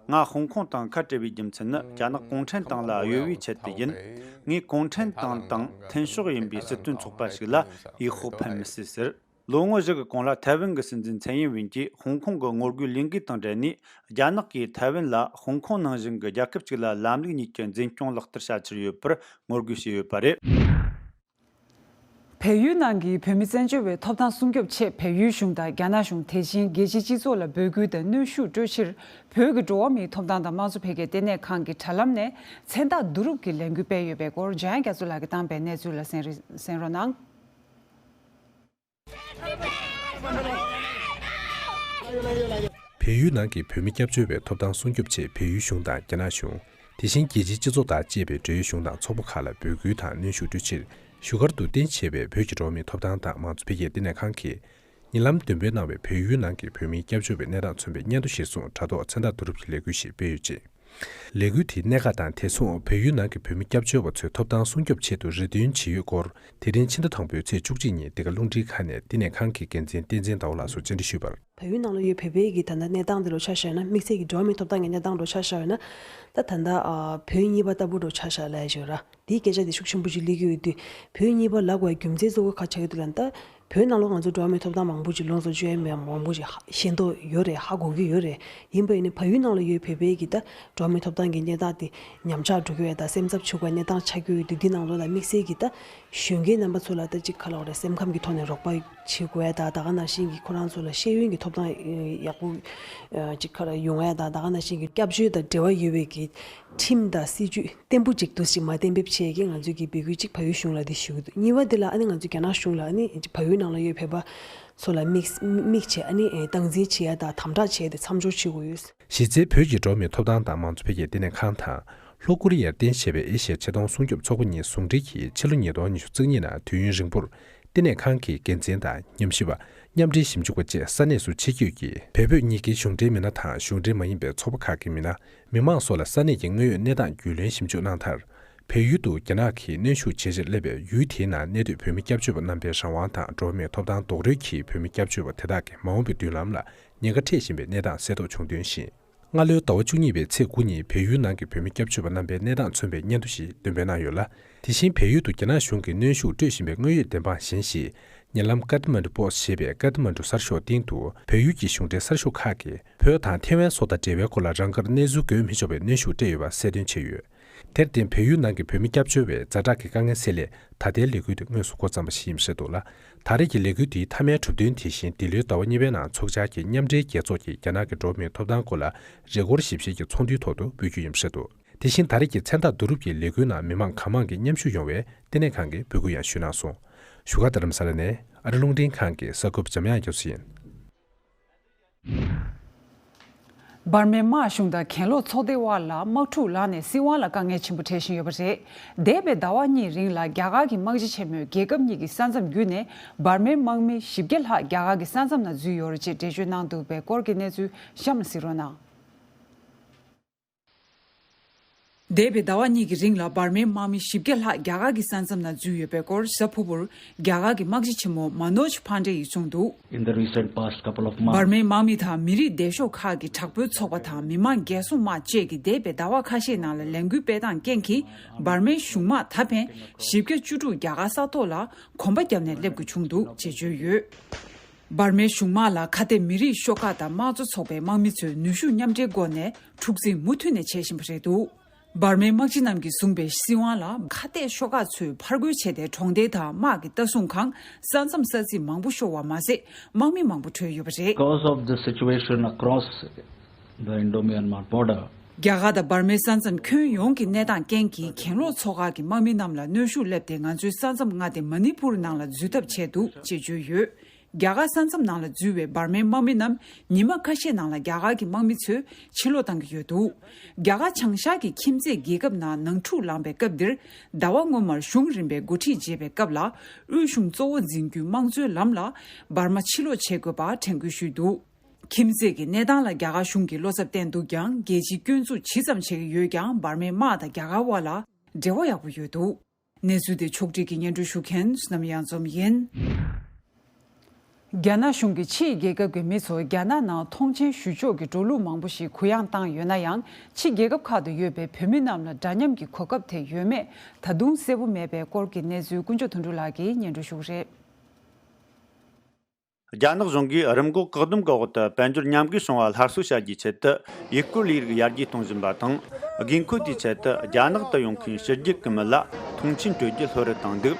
ང་ཧོང་ཀོང་དང་ཁ་བྲལ་བའི་རྒྱུ་མཚན་ནི། རྒྱ་ནག་གུང་ཁྲན་ཏང་ལ་གཡོ་བའི་ཆེད་དུ་ཡིན། ངས་གུང་ཁྲན་ཏང་དང་མཐུན་ཕྱོགས་ཡིན་པའི་སྲིད་དོན་ཚོགས་པ་ཞིག་ལ་འོས་ཤོག་འཕེན་མི་སྲིད་ཟེར། ལོ་ངོ་བཞི་གི་གོང་ལ་ཐའེ་ཝན་གྱི་སྲིད་འཛིན་ཚན་ཡིན་ཝིན་གྱིས་ཧོང་ཀོང་གི་ངོ་རྒོལ་ལས་འགུལ་དང་འབྲེལ་ནས། རྒྱ་ནག་གིས་ཐའེ་ཝན་ལ་ཧོང་ཀོང་ནང་བཞིན་གྱི་རྒྱལ་ཁབ་ཅིག་ལ་ལམ་ལུགས་གཉིས་ཀྱི་འཛིན་སྐྱོང་ལག་བསྟར་བྱ་འཆར་ཡོད་པར་ངོ་རྒོལ་བྱས་ཡོད་པ་རེད། བལ་ཡུལ་ནང་གི་བོད་མི་བཙན་བྱོལ་བའི་ཐོབ་ཐང་སྲུང་སྐྱོབ་ཆེད། བལ་ཡུལ་གཞུང་དང་རྒྱ་ནག་གཞུང་། དེ་བཞིན་རྒྱལ་སྤྱིའི་སྤྱི་ཚོགས་ལ་འབོད་སྐུལ་དང་གནོན་ཤུགས་སྤྲོད་ཕྱིར། བོད་ཀྱི་འགྲོ་བ་མིའི་ཐོབ་ཐང་དང་དམངས་གཙོ་འཕེལ་རྒྱས་ལྟེ་གནས་ཁང་གི་དྲ་ལམ་ནས་མཚན་རྟགས་བསྡུ་རུབ་ཀྱི་ལས་འགུལ་སྤེལ་ཡོད་པའི་སྐོར། འཇམ་དབྱངས་རྒྱ་མཚོ་ལགས་ཀྱིས་བཏང་པའི་གནས་ཚུལ་ལ་གསན་རེ་གསན་རོགས་གནང་། བལ་ཡུལ་ནང་གི་བོད་མི་སྐྱབས་བཅོལ་བའི་ཐོབ་ཐང་སྲུང་སྐྱོབ་ཆེད། བལ་ཡུལ་གཞུང་དང་རྒྱ་ནག་གཞུང་། དེ་བཞིན་རྒྱལ་སྤྱིའི་སྤྱི་ཚོགས་དང་བཅས་པའི་འབྲེལ་ཡོད་གཞུང་དང་ཚོགས་པ་ཁག་ལ་འབོད་སྐུལ་དང་གནོན་ཤུགས་སྤྲོད་ཕྱིར། བཞུགས་སྒར་དུ་རྟེན་གཞི་བྱས་པའི་བོད་ཀྱི་འགྲོ་བ་མིའི་ཐོབ་ཐང་དང་དམངས་གཙོ་འཕེལ་རྒྱས་ལྟེ་གནས་ཁང་གིས། ཉེ་ལམ་འདོན་སྤེལ་གནང་བའི་བལ་ཡུལ་ནང་གི་བོད་མིའི་སྐྱབས་བཅོལ་བའི་གནས་སྟངས་མཚོན་པའི་སྙན་ཐོ་གཞིར་བཟུང་དྲ་ཐོག་མཚན་རྟགས་བསྡུ་རུབ་ཀྱི་ལས་འགུལ་ཞིག་སྤེལ་ཡོད་ཅིང་། ལས་འགུལ་དེའི་གནད་འགག་དང་། དེ་མཚུངས་བལ་ཡུལ་ནང་གི་བོད་མི་སྐྱབས་བཅོལ་བ་ཚོའི་ཐོབ་ཐང་སྲུང་སྐྱོབ་ཆེད་དུ་རེ་འདུན་བྱེད་ཡུལ་སྐོར། དེ་རིང་ཕྱི་ཟླ་དང་པོའི་ཚེས་བཅུ་གཅིག་ཉིན་འདི་ག་རླུང་འཕྲིན་ཁང་ནས་ལྟེ་གནས་ཁང་གི་འགན་འཛིན་བསྟན་འཛིན་ཟླ་བ་ལགས་སུ་བཅར་འདྲི་ཞུས་པར། བལ་ཡུལ་ནང་ལ་ཡོད་བོད་པའི་གི་ད་ལྟ་གནས་སྟངས་དེ་ལ་ཆ་བཞག་ན། དམིགས་བསལ་གྱི་འགྲོ་བ་མིའི་ཐོབ་ཐང་གི་གནས་སྟངས་ལ་ཆ་བཞག་ཡོད་ན། ད་ད་ལྟ་ཨ་བོད་གཉིས་པ་ལྟ་བུ་འགྲོ་ཆ་བཞག་ལ་ཡོད་ར། དེའི་སྐད་ཆ་དེ་ཤུགས་ཆེན་པོ་ཅིག་སླེབས་ཀྱི་ཡོད་དུས། བོད་གཉིས་པ་ལབ་དགོས་རྒྱུ་མཚན་གཙོ་བོ་ག་ཆགས་ཀྱི་འདུག་ལབ་ན། ད་བོད་ནང་ལོགས་ང་ཚོ་འགྲོ་བ་མིའི་ཐོབ་ཐང་མང་པོ་ཅིག་ལོངས་སུ་སྤྱོད་ཡ་མེད། མང་པོ་ཅིག་ཧ་ཤེས་རྟོགས་ཡོད་རེད། ཧ་གོ་གི་ཡོད་རེད། ཡིན་པ་ཡིན་ན་བལ་ཡུལ་ནང་ལ་ཡོད་བོད་པའི་གི་ད་འགྲོ་བ་མིའི་ཐོབ་ཐང་གི་གནས་སྟངས་དེ་ཉམས་ཆག་འགྲོ་གི་ཡོད་ད། སེམས་འཚབ་བྱུང་བའི་གནས་སྟངས་ཆགས་ཀྱི་ཡོད་དུས། འདི་ནང་ལོགས་ལ་དམིགས་བསལ་གྱི་ད་གཞོན་སྐྱེས་རྣམ་པ་ཚོ་ལ་ད་ཅིག་ག་ལབ་དགོས་རེད། སེམས་ཁམས་ཀྱི་ཐོག་ནས་རོགས་པ་བྱེད་དགོས་ཡ་ད། ད་ག་ནང་བཞིན་གྱི་ཁོ་རང་ཚོ་ལ་ཤེས་ཡོན་གྱི་ཐོབ་ཐང་ཡག་པོ་ཅིག་ག་རེ་ཡོང་ཡ་ད། ད་ག་ནང་བཞིན་གྱི་སྐྱབས་བཅོལ་དང་འབྲེལ་བ་ཡོད་པའི་གི་ཁྲིམས་དང་སྲིད་ཇུས་བརྟན་པོ་ཅིག་འདུག་སེ་མ་གཏན་འབེབས་བྱས་ཀྱི་ང་ཚོས་ཀྱི་འབོད་སྐུལ་ཅིག་བལ་ཡུལ་གཞུང་ལ་འདི་ཞུ་གི་འདུག་གཉིས་པ་འདི་ལ་ཨ་ནི་ང་ཚོས་རྒྱ་ནག་གཞུང་ལ་ཨ་ནི་བལ་ཡུལ་ནང་ལ་ཡོད་བོད་པ་ཚོ་ལ་དམིགས་དམིགས་བྱས་ཨ་ནི་སྟངས་འཛིན་བྱེད་ཡ་དང་དམ་དྲག་བྱས་ཏེ་མཚམས་འཇོག་བྱེད་དགོས་ཡོད། གཞི་རྩའི་བོད་ཀྱི་འགྲོ་བ་མིའི་ཐོབ་ཐང་དང་དམངས་གཙོ་འཕེལ་རྒྱས་ལྟེ་གནས་ཁང་དང་། ལྷོ་ཀོ་རི་ཡར་རྟེན་བྱས་པའི་ཨེ་ཤི་ཡ་ཆེ་མཐོང་སྲུང་སྐྱོབ་ཚོགས་པ་གཉིས་ཟུང་འབྲེལ་གྱིས་ཕྱི་ལོ་ཉིས་སྟོང་ཉི་ཤུ་རྩ་གཉིས་ནང་དུས་ཡུན་རིང་པོར་ལྟེ་གནས་ཁང་གི་འགན་འཛིན་དང་ཉམས་ཞིབ་པ། མཉམ་འབྲེལ་ཞིབ་འཇུག་པ་བཅས་ས་གནས་སུ་ཆེད་བསྐྱོད་ཀྱིས། བལ་བོད་གཉིས་ཀའི་གཞུང་འབྲེལ་མི་སྣ་དང་གཞུང་འབྲེལ་མ་ཡིན་པའི་ཚོགས་པ་ཁག་གི་མི་སྣ། མི་མང་སོགས་ལ་ས་གནས་ཀྱི་དངོས་ཡོད་གནས་སྟངས་རྒྱུས་ལོན་ཞིབ་འཇུག་གནང་མཐར། བལ་ཡུལ་དུ་རྒྱ་ནག་གིས་གནོན་ཤུགས་ཇེ་ཆེར་སླེབས་པས། ཡུལ་དེའི་ནང་གནས་སྡོད་བོད་མི་སྐྱབས་བཅོལ་བ་རྣམ་པའི་རང་དབང་དང་འགྲོ་བ་མིའི་ཐོབ་ཐང་རྡོག་རོལ་གྱིས་བོད་མི་སྐྱབས་བཅོལ་བ་དེ་དག་གི་མ་འོངས་པའི་མདུན་ལམ་ལ་ཉེན་ཁ་འཕྲད་བཞིན་པའི་གནས་སྟངས་གསལ་རྟོགས་བྱུང་དོན་བཞིན། སྔ་ལོའི་ཟླ་བ་བཅུ་གཉིས་པའི་ཚེས་དགུ་ཉིན་བལ་ཡུལ་ནང་གི་བོད་མི་སྐྱབས་བཅོལ་བ་རྣམ་པའི་གནས་སྟངས་མཚོན་པའི་སྙན་ཐོ་ཞིག་འདོན་སྤེལ་གནང་ཡོད་ལ། དེ་བཞིན་བལ་ཡུལ་དུ་རྒྱ་ནག་གཞུང་གིས་གནོན་ཤུགས་སྤྲོད་བཞིན་པའི་དངོས་ཡོད་བདེན་དཔང་གཞན་ཞིག་ཉེ་ལམ་ཀ་ཐ་མན་ཌུ་པོ་སི་ཞེས་པའི་ཀ་ཐ་མན་ཌུ་གསར་ཤོག་སྟེང་དུ། བལ་ཡུལ་གྱི་གཞུང་འབྲེལ་གསར་ཤོག་ཁག་གིས་བོད་དང་ཐེ་ཝན་སོགས་དང་འབྲེལ་བའི་སྐོར་ལ་རང་དགར་གནས་ཚུལ་འགོད་མི་ཆོག་པའི་གནོན་ཤུགས་སྤྲད་ཡོད་པ་གསལ་སྟོན་བྱས་ཡོད། དེར་བརྟེན། བལ་ཡུལ་ནང་གི་བོད་མི་སྐྱབས་བཅོལ་བའི་ཛ་དྲག་གི་དཀའ་ངལ་སེལ་སླད། ད་ལྟའི་ལས་འགུལ་དེ་དངོས་སུ་འགོ་བརྩམས་པ་ཞིག་ཡིན་པ་རེད་འདུག་ལ། ད་རེས་ཀྱི་ལས་འགུལ་དེའི་མཐའ་མའི་གྲུབ་དོན་དེ་བཞིན་འདི་ལོའི་ཟླ་བ་གཉིས་པའི་ནང་འཚོགས་འཆར་གྱི་མཉམ་འབྲེལ་རྒྱལ་ཚོགས་ཀྱི་རྒྱ་ནག་གི་འགྲོ་བ་མིའི་ཐོབ་ཐང་སྐོར་ལ་རེས་སྐོར་ཞིབ་བཤེར་གྱི་ཚོགས་འདུའི་ཐོག་ཏུ་འབུལ་རྒྱུ་ཡིན་པ་རེད་འདུག་དེ་བཞིན་ད་རེས་ཀྱི་མཚན་རྟགས་བསྡུ་རུབ་ཀྱི་ལས་འགུལ་ནང་མི་མང་གང་མང་གིས་མཉམ་ཞུགས་ཡོང་བའི་ལྟེ་གནས་ཁང་གིས་འབོད་སྐུལ་ཡང་ཞུས་གནང་སོང་། བཞུགས་སྒར་རྡ་རམ་ས་ལ་ནས་ཨ་རི་རླུང་འཕྲིན་ཁང་གི་གསར་འགོད་པ་འཇམ་དབྱངས་རྒྱ་མཚོ་ཡིན། འབར་མའི་དམག་གཞུང་དང་གྱེན་ལོག་ཚོགས་སྡེ་དབར་ལ་དམག་འཁྲུག་ལངས་ནས་སྲིད་དབང་ལ་དཀའ་ངལ་ཆེན་པོ་འཕྲད་བཞིན་ཡོད་པ་རེད། འདས་པའི་ཟླ་བ་གཉིས་རིང་ལ་རྒྱ་གར་གྱི་དམག་སྤྱི་ཆེན་མོས་རྒྱལ་ཁབ་གཉིས་ཀྱི་ས་མཚམས་བརྒྱུད་ནས་འབར་མའི་དམག་མི་བཞི་བརྒྱ་ལྷག་རྒྱ་གར་གྱི་ས་མཚམས་ནང་འཛུལ་ཡོད་རེད་ཅེས་འགྲེལ་བརྗོད་གནང་འདུག་པའི་སྐོར་གྱི་གནས་ཚུལ་གཤམ་ལ་གཟིགས་རོགས་གནང་། འདས་པའི་ཟླ་བ་གཉིས་ཀྱི་རིང་ལ་འབར་མའི་དམག་མི་བཞི་བརྒྱ་ལྷག་རྒྱ་གར་གྱི་ས་མཚམས་ནང་འཛུལ་ཡོད་པའི་སྐོར། གཟའ་ཕུར་བུར་རྒྱ་གར་གྱི་དམག་སྤྱི་ཆེན་མོ་མ་ནོཇ་ཕན་ཌེ་ཡིས་གསུངས་འདུག In the recent past couple of months, འབར་མའི་དམག་མི་དང་མི་རིགས་སྡེ་ཤོག་ཁག་གི་དྲག་པོའི་ཚོགས་པ་དང་མི་དམངས་རྒྱལ་སྲུང་དམག་བཅས་ཀྱིས་འདས་པའི་ཟླ་བ་ཁ་ཤས་ནང་ལ་ལས་འགུལ་སྤེལ་སྟངས་རྐྱེན་གྱིས། འབར་མའི་གཞུང་དམག་ད་ཕན་བཞི་བརྒྱ་བཅུ་དྲུག་རྒྱ་གར་ས་ཐོག་ལ་གོམ་པ་བརྒྱབ་ནས་སླེབས་དགོས་བྱུང་འདུག་ཅེས་བརྗོད་ཡོད། འབར་མའི་གཞུང་དམག་ལ་ཁ་གཏད་མི་རིགས་ཤོག་ཁག་དང་དམངས་གཙོ་ཚོགས་པའི་དམག་མི་ཚོས་ནུས་ཤུགས་མཉམ་འབྲེལ་སྒོ་ནས་འཁྲུག་འཛིང་མུ་མཐུད་ནས་བྱེད་བཞིན་པ་རེད་འདུག་འབར་མའི་དམག་སྤྱི་རྣམས་ཀྱིས་བཟུང་བའི་སྲིད་དབང་ལ་ཁ་གཏད་ཤོག་ཁག་ཚོས་ཕར་རྒོལ་བྱས་ཏེ། གྲོང་སྡེ་དང་དམག་གི་ལྟ་སྲུང་ཁང་། ས་མཚམས་ས་ཚིགས་མང་པོ་ཤོར་བ་མ་ཟད། དམག་མི་མང་པོ་བྲོས་ཡོད་པ་རེད། Because of the situation across the Indo-Myanmar border, འགག་སྒྲ་དང་འབར་མའི་ས་མཚམས་ཁྱོན་ཡོངས་ཀྱི་གནས་སྟངས་རྐྱེན་གྱིས། གྱེན་ལོག་ཚོགས་ཁག་གི་དམག་མི་རྣམས་ལ་གནོན་ཤུགས་སླེབས་ཏེ། ང་ཚོའི་ས་མཚམས་མངའ་སྡེ་མ་ནི་པུར་ནང་ལ་འཛུལ་ཐབས་བྱས་འདུག་ཅེས་བརྗོད་ཡོད། རྒྱ་གར་ས་མཚམས་ནང་ལ་འཛུལ་བའི་འབར་མའི་དམག་མི་རྣམས་ཉི་མ་ཁ་ཤས་ནང་ལ་རྒྱ་གར་གྱི་དམག་མི་ཚོས་ཕྱིར་ལོག་བཏང་གི་ཡོད་འདུག་རྒྱ་གར་བྱང་ཤར་གྱི་ཁྱིམ་མཚེས་རྒྱལ་ཁབ་ནང་ནང་འཁྲུག་ལངས་པའི་སྐབས་འདིར། ཟླ་བ་སྔོན་མར་གཞུང་རིམ་པས་འགོ་ཁྲིད་བྱེད་པའི་སྐབས་ལ། དབུས་གཞུང་གཙོ་བོ་འཛིན་རྒྱུའི་དམངས་གཙོའི་ལམ་ལ་འབར་མ་ཕྱིར་ལོག་བྱེད་དགོས་པ་དྲན་སྐུལ་ཞུས་འདུག་ཁྱིམ་མཚེས་ཀྱི་གནས་སྟངས་ལ་རྒྱ་གར་གཞུང་གིས་བློ་འཚབ་བསྟན་འདུག་ཀྱང་། རྒྱལ་སྤྱིས་སྐྱོན་འཛུགས་ཇི་ཙམ་བྱེད་ཀྱི་ཡོད་ཀྱང་། འབར་མའི་དམག་དང་རྒྱ་གར་དབར་ལ་འབྲེལ་བ་ཡག་པོ་ཡོད་འདུག་གནས་ཚུལ་དེ་ཕྱོགས་སྒྲིག་གིས་སྙན་སྒྲོན་ཞུ་མཁན་བསོད་ནམས་གཡང་འཛོམས་ཡིན། རྒྱ་ནག་གཞུང་གིས་ཕྱིའི་རྒྱལ་ཁབ་ཀྱི་མི་ཚོ་རྒྱ་ནག་ནང་མཐོང་མཆན་ཞུ་ཕྱོགས་ཀྱི་འགྲོ་ལུགས་མང་པོ་ཞིག་གུ་ཡངས་བཏང་ཡོད་ན་ཡང་། ཕྱི་རྒྱལ་ཁབ་ཁག་ཏུ་ཡོད་པའི་བོད་མི་རྣམས་ལ་འདྲ་མཉམ་གྱི་གོ་སྐབས་དེ་ཡོད་མེད་ད་དུང་གསལ་པོ་མེད་པའི་སྐོར་གྱི་གནས་ཚུལ་དཀོན་མཆོག་དོན་གྲུབ་ལགས་ཀྱིས་སྙན་སྒྲོན་ཞུ་གི་རེད། རྒྱ་ནག་གཞུང་གིས་རིམས་འགོག་བཀག་སྡོམ་གྱི་འོག་ཏུ་དཔལ་འབྱོར་ཉམས་རྒུད་བྱུང་བ་སླར་གསོ་བྱ་རྒྱུའི་ཆེད་དུ། ཡུལ་སྐོར་ལས་རིགས་ཡར་རྒྱས་གཏོང་བཞིན་པ་དང་། དགོས་མཁོ་དེའི་ཆེད་དུ་རྒྱ་ནག་ཏུ་ཡོང་མཁན་ཕྱི་རྒྱལ་གྱི་མི་ལ་མཐོང་མཆན་སྤྲོད་རྒྱུ་ལྷོད་རུ་བཏང་འདུག་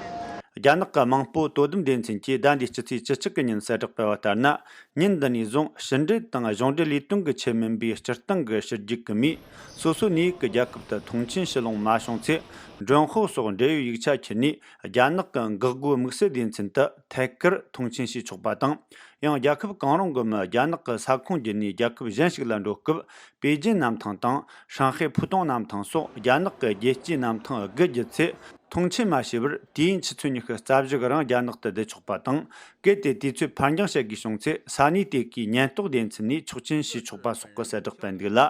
རྒྱ་ནག་གི་དམངས་གཙོ་དོ་དམ་སྡེ་ཚན་གྱིས་ཟླ་འདིའི་སྤྱི་ཚེས་བཅུ་གཅིག་གི་ཉིན་གསལ་བསྒྲགས་སྤེལ་བ་ལྟར་ན། ཉིན་འདི་ནས་བཟུང་ཕྱི་འབྲེལ་དང་གཞུང་འབྲེལ་ལས་དོན་གྱི་ཆེད་མིན་པའི་སྤྱིར་བཏང་གི་ཕྱི་རྒྱལ་གྱི་མིས་སོ་སོའི་གནས་ཡུལ་གྱི་རྒྱལ་ཁབ་ཏུ་མཐོང་མཆན་ཞུ་ལོང་མ་བྱུང་ཚེ། མགྲོན་དཔོན་སོགས་འབྲེལ་ཡོད་ཡིག་ཆ་ཁྱེར་ནས་རྒྱ་ནག་གི་འགག་སྒོའི་དམིགས་བསལ་སྡེ་ཚན་དུ་ཐད་ཀར་མཐོང་མཆན་ཞུས་ཆོག་པ་དང་། ཡང་རྒྱལ་ཁབ་གང་རུང་གི་མི་རྒྱ་ནག་གི་ས་ཁོངས་བརྒྱུད་ནས་རྒྱལ་ཁབ་གཞན་ཞིག་ལ་འགྲོ་སྐབས། པེ་ཅིན་གནམ་ཐང་དང་ཧྲང་ཧའེ་ཕུའུ་ཏུང་གནམ་ཐང་སོགས་རྒྱ་ནག་གི་རྒྱལ་སྤྱིའི་གནམ་ཐང་དགུ་བརྒྱུད་ཚེ། མཐོང་མཆན་མ་ཞུས་པར་དུས་ཡུན་ཆུ་ཚོད་ཉི་ཤུ་རྩ་བཞི་གི་རིང་རྒྱ་ནག་ཏུ་བསྡད་ཆོག་པ་དང་། གལ་ཏེ་དུས་ཚོད་ཕར་འགྱངས་བྱེད་དགོས་བྱུང་ཚེ། ས་གནས་དེ་གའི་ཉེན་རྟོག་སྡེ་ཚན་ནས་ཆོག་མཆན་ཞུས་ཆོག་པ་སོགས་ཀྱི་གསལ་བསྒྲགས་སྤེལ་འདུག་ལ།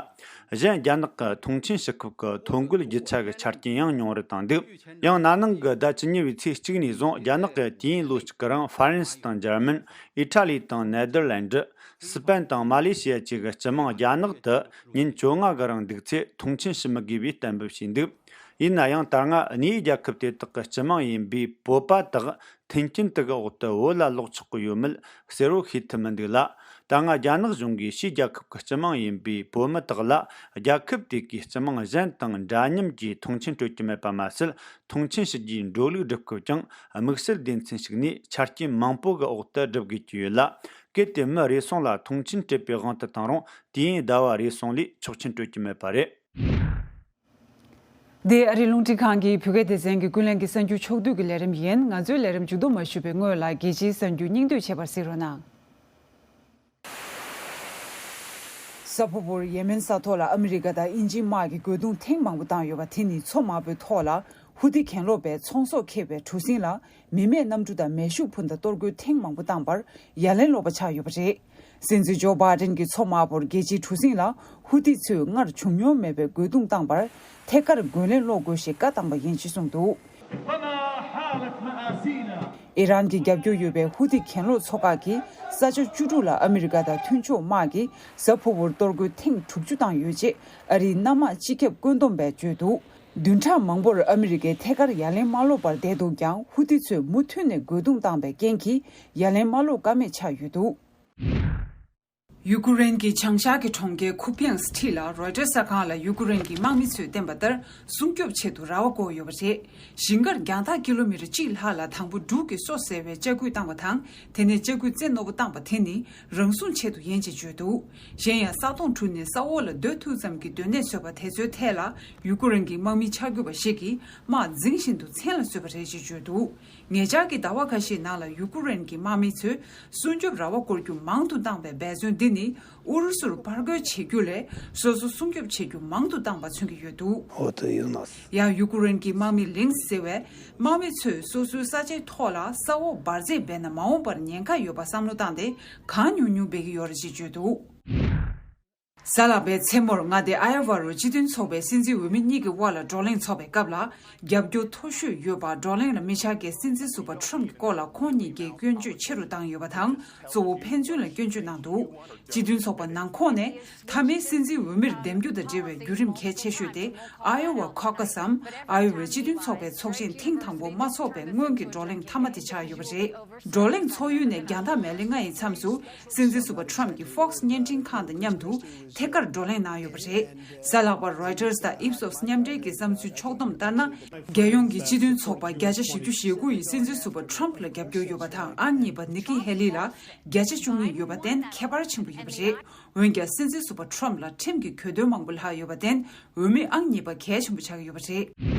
གཞན། རྒྱ་ནག་གི་མཐོང་མཆན་ཞུ་ཁུལ་གྱི་ཐོ་འགོད་རྒྱུ་ཆ་གི་ཆ་རྐྱེན་ཡང་ཉུང་རུ་བཏང་འདུག་ཡང་ན་ནིང་གི་ཟླ་བཅུ་གཉིས་པའི་ཚེས་གཅིག་ནས་བཟུང་རྒྱ་ནག་གིས་དུས་ཡུན་ལོ་གཅིག་གི་རིང་ཧྥ་རན་སི་དང་འཇར་མན། ཨི་ཊ་ལི་དང་ནེ་དར་ལེན་ཌི། སི་པན་དང་མ་ལེ་ཤི་ཡ་བཅས་ཀྱི་སྤྱི་དམངས་རྒྱ་ནག་ཏུ་ཉིན་བཅོ་ལྔ་གི་རིང་འདུག་ཚེ་མཐོང་མཆན་ཞུ་མི་དགོས་པའི་གཏན་འབེབས་བྱས་འདུག་ཡིན་ན་ཡང་། ད་སྔ་གནས་ཡུལ་རྒྱལ་ཁབ་དེ་དག་གི་སྤྱི་དམངས་ཡིན་པའི་བོད་པ་དག་མཐུན་རྐྱེན་དེ་གི་འོག་ཏུ་བོད་ལ་ལོག་ཆོག་གི་ཡོད་མེད་གསལ་བོ་ཤེས་ཐུབ་མི་འདུག་ལ། ད་སྔ་རྒྱ་ནག་གཞུང་གིས་ཕྱིའི་རྒྱལ་ཁབ་ཀྱི་སྤྱི་དམངས་ཡིན་པའི་བོད་མི་དག་ལ། རྒྱལ་ཁབ་དེ་གའི་སྤྱི་དམངས་གཞན་དང་འདྲ་མཉམ་གྱིས་མཐོང་མཆན་སྤྲོད་ཀྱི་མེད་པ་མ་ཟད། མཐོང་མཆན་ཞུ་རྒྱུའི་འགྲོ་ལུགས་སྒྲུབ་སྐབས་ཀྱང་། དམིགས་བསལ་སྡེ་ཚན་ཞིག་ནས་ཆ་རྐྱེན་མང་པོ་གི་འོག་ཏུ་སྒྲུབ་དགོས་ཀྱི་ཡོད་ལ། གལ་ཏེ་མི་རེ་ཟུང་ལ་མཐོང་མཆན་སྤྲད་པའི་དབང་དུ་བཏང་རུང་། དུས་ཡུན་ཟླ་བ་རེ་ཟུང་ལས་ཆོག་མཆན་སྤྲོད་ཀྱི་མེད་པ་རེད། འདི་ཨ་རིའི་རླུང་འཕྲིན་ཁང་གི་བོད་སྐད་སྡེ་ཚན་གྱི་ཀུན་གླེང་གི་གསར་འགྱུར་ཕྱོགས་བསྡུས་ཀྱི་ལས་རིམ་ཡིན། ང་ཚོའི་ལས་རིམ་མཇུག་བསྡོམས་མ་ཞུས་པའི་སྔོན་ལ། རྒྱལ་སྤྱིའི་གསར་འགྱུར་སྙིང་བསྡུས་བྱེད་པར་གཟིགས་རོགས་གནང་། ས་ཕོ་བོར་ཡེ་མེན་ས་ཐོག་ལ་ཨ་མི་རི་ཀ་དང་དབྱིན་ཇིའི་དམག་གིས་རྒོལ་རྡུང་ཐེངས་མང་པོ་བཏང་ཡོད་པ་དེ་ནི་མཚོ་དམར་པོའི་ཐོག་ལ་ཧུ་ཐི་གྱེན་ལོག་པས་ཚོང་ཟོག་འཁྱེར་བའི་གྲུ་གཟིངས་ལ་མི་མེད་གནམ་གྲུ་དང་མེ་ཤུགས་འཕུར་མདའ་གཏོར་རྒོལ་ཐེངས་མང་པོ་བཏང་པར་ཡ་ལན་སློག་པ་ཆགས་ཡོད་པ་རེད། སྲིད་འཛིན་ཇོ་བྷའི་ཌེན་གྱིས་མཚོ་དམར་པོར་རྒྱལ་སྤྱིའི་གྲུ་གཟིངས་ལ་ཧུ་ཐི་ཚོས་སྔར་བྱུང་མྱོང་མེད་པའི་རྒོལ་རྡུང་བཏང་པར་ཐད་ཀར་རྒོལ་ལན་སློག་དགོས་ཞེས་བཀའ་བཏང་པ་ཡིན་ཞེས་གསུངས་འདུག་ཨི་རན་གྱི་རྒྱབ་སྐྱོར་ཡོད་པའི་ཧུ་ཐི་གྱེན་ལོག་ཚོ་ཁག་གིས་ས་ཆ་བཅུ་དྲུག་ལ་ཨ་མི་རི་ཀ་དང་མཐུན་ཕྱོགས་དམག་གིས་ས་ཕོ་བོར་གཏོར་རྒོལ་ཐེངས་དྲུག་ཅུ་བཏང་ཡོད་ཅེས་ཨ་རིའི་གནམ་དམག་སྤྱི་ཁྱབ་བཀོད་འདོམས་པས་བརྗོད་འདུག་བདུན་ཕྲག་མང་པོར་ཨ་མི་རི་ཀས་ཐད་ཀར་ཡ་ལན་མ་སློག་པར་བསྡད་འདུག་ཀྱང་། ཧུ་ཐི་ཚོས་མུ་མཐུད་ནས་རྒོལ་རྡུང་བཏང་པའི་རྐྱེན་གྱིས་ཡ་ལན་མ་སློག་ཀ་མེད་ཆགས་ཡོད་འདུག་ཡུ་ཀུ་རེན་གྱི་བྱང་ཤར་གྱི་གྲོང་ཁྱེར་ཁུ་པིང་སི་ཁྲི་ལ་རོའི་ཊར་གསར་ཁང་ལ་ཡུ་ཀུ་རེན་གྱི་དམག་མི་ཚོས་བསྟན་པ་ལྟར། སྲུང་སྐྱོབ་ཆེད་དུ་ར་བ་བསྐོར་ཡོད་པ་རེད། ཞིང་ཁར་རྒྱང་ཐག་ཀི་ལོ་མི་ཊར་གཅིག་ལྷག་ལ་དང་པོ་འབྲུག་གི་སོ་བཟེ་བའི་ལྕགས་སྐུད་བཏང་བ་དང་། དེ་ནས་ལྕགས་སྐུད་རྩེ་རྣོ་པོ་བཏང་པ་དེ་ནི་རང་སྲུང་ཆེད་དུ་ཡིན་ཅེས་བརྗོད་འདུག་གཞན་ཡང་། ས་དོང་གྲུ་ནས་ས་འོག་ལ་སྡོད་ཐུབ་ཙམ་གྱི་སྡོད་གནས་བཟོས་པ་དེ་ཚོའི་ཐད་ལ་ཡུ་ཀུ་རེན་གྱི་དམག་མི་ཆ་རྒྱུས་པ་ཞིག་གིས་དམག་འཛིང་བཞིན་དུ་མཚན་ལ་གསོལ་བ་རེད་ཅེས་བརྗོད་འདུག་ཉེ་ཆར་གྱི་ཟླ་བ་ཁ་ཤས་ནང་ལ་ཡུ་ཀུ་རེན་གྱི་དམག་མི་ཚོས་སྲུང་སྐྱོབ་ར་བ་བསྐོར་རྒྱུ་མང་དུ་བཏང་བའི་འབད་བརྩོན་འདི་ནི་ཨུ་རུ་སུར་ཕར་རྒོལ་བྱེད་རྒྱུ་ལས་སོ་སོ་སྲུང་སྐྱོབ་བྱེད་རྒྱུ་མང་དུ་བཏང་བ་མཚོན་གྱི་ཡོད་འདུག་ཡང་ཡུ་ཀུ་རེན་གྱི་དམག་མི་ལིང་ཟེར་བས། དམག་མི་ཚོས་སོ་སོའི་ས་ཆའི་ཐོག་ལ་ས་འོག་འབར་རྫས་སྦས་ན་མ་འོངས་པར་ཉེན་ཁ་ཡོད་པ་བསམ་བློ་བཏང་སྟེ་གང་ཉུང་ཉུང་སྦས་ཀྱི་ཡོད་རེད་ཅེས་བརྗོད་འདུག་གཟའ་ལྷག་པའི་མཚན་མོར་མངའ་སྡེ་ཨའི་ཝ་རུ་སྤྱི་མཐུན་ཚོགས་པའི་སྲིད་འཛིན་འོས་མི་གཉིས་ཀྱི་དབར་ལ་བགྲོ་གླེང་འཚོགས་པའི་སྐབས་ལ། རྒྱབ་སྐྱོར་མཐོ་ཤོས་ཡོད་པ། བགྲོ་གླེང་ལ་མི་ཤར་མཁན་སྲིད་འཛིན་ཟུར་པ་ཁྲོམ་གྱི་སྐོར་ལ་ཁོང་གཉིས་ཀྱིས་སྐྱོན་བརྗོད་ཆེ་རུ་བཏང་ཡོད་པ་དང་། གཙོ་བོ་ཕན་ཚུན་ལ་སྐྱོན་བརྗོད་གནང་འདུག་སྤྱི་མཐུན་ཚོགས་པ་ནང་ཁོངས་ནས་མཐའ་མའི་སྲིད་འཛིན་འོས་མིར་འདེམས་རྒྱུ་དང་འབྲེལ་བའི་བརྒྱུད་རིམ་གལ་ཆེ་ཤོས་དེ། ཨའི་ཝ་ཁོ་ཀ་སམ། ཨའི་ཝའི་སྤྱི་མཐུན་ཚོགས་པའི་ཚོགས་ཆེན་ཐེངས་དང་པོ་མ་འཚོགས་པའི་སྔོན་གྱི་བགྲོ་གླེང་མཐའ་མ་དེ་ཆགས་ཡོད་པ་རེད། བགྲོ་གླེང་ཚོགས་ཡུལ་ནས་རྒྱང་ཐག་མལ་ལེ་ལྔ་ཡི་མཚམས་སུ། སྲིད་འཛིན་ཟུར་པ་ཁྲོམ་གྱིས་Fox་བརྙན་འཕྲིན་ཁང་དང་མཉམ་དུ་ཐད་ཀར་བགྲོ་གླེང་གནང་ཡོད་པ་རེད། གཟའ་ལྷག་པར་Reuters་དང་Ipsos་མཉམ་འབྲེལ་གྱི་བསམ་ཚུལ་ཕྱོགས་བསྡོམས་ལྟར་ན། རྒྱལ་ཡོངས་ཀྱི་སྤྱི་མཐུན་ཚོགས་པ་བརྒྱ་ཆ་བཞི་བཅུ་ཞེ་དགུ་ཡིས་སྲིད་འཛིན་ཟུར་པ་ཁྲོམ་ལ་རྒྱབ་སྐྱོར་ཡོད་པ་དང་། ཨང་གཉིས་པ་ནི་ཀི་ཧེ་ལི་ལ་བརྒྱ་ཆ་བཅུ་གཉིས་ཡོད་པར་བརྟེན་ཁྱད་པར་ཆེན་པོ་ཡོད་པ་རེད། འོན་ཀྱང་། སྲིད་འཛིན་ཟུར་པ་ཁྲོམ་ལ་ཁྲིམས་ཀྱི་གྱོད་དོན་མང་པོ་ལྷག་ཡོད་པར་བརྟེན། འོས་མི་ཨང་གཉིས་པ་གལ་ཆེན་པོ་ཆགས་ཀྱི་ཡོད་པ་རེད།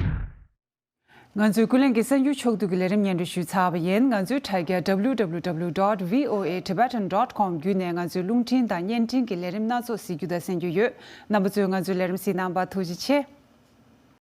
ང་ཚོའི་ཀུན་གླེང་གི་གསར་འགྱུར་ཕྱོགས་བསྡུས་ཀྱི་ལས་རིམ་སྙན་སྒྲོན་ཞུས་ཚར་བ་ཡིན། ང་ཚོའི་དྲ་རྒྱ་W W W dot V O A Tibetan dot com བརྒྱུད་ནས་ང་ཚོའི་རླུང་འཕྲིན་དང་བརྙན་འཕྲིན་གྱི་ལས་རིམ་སྣ་ཚོགས་གཟིགས་རྒྱུ་དང་གསན་རྒྱུ་ཡོད། རྣམ་པ་ཚོས་ང་ཚོའི་ལས་རིམ་གཟིགས་གནང་བར་ཐུགས་རྗེ་ཆེ།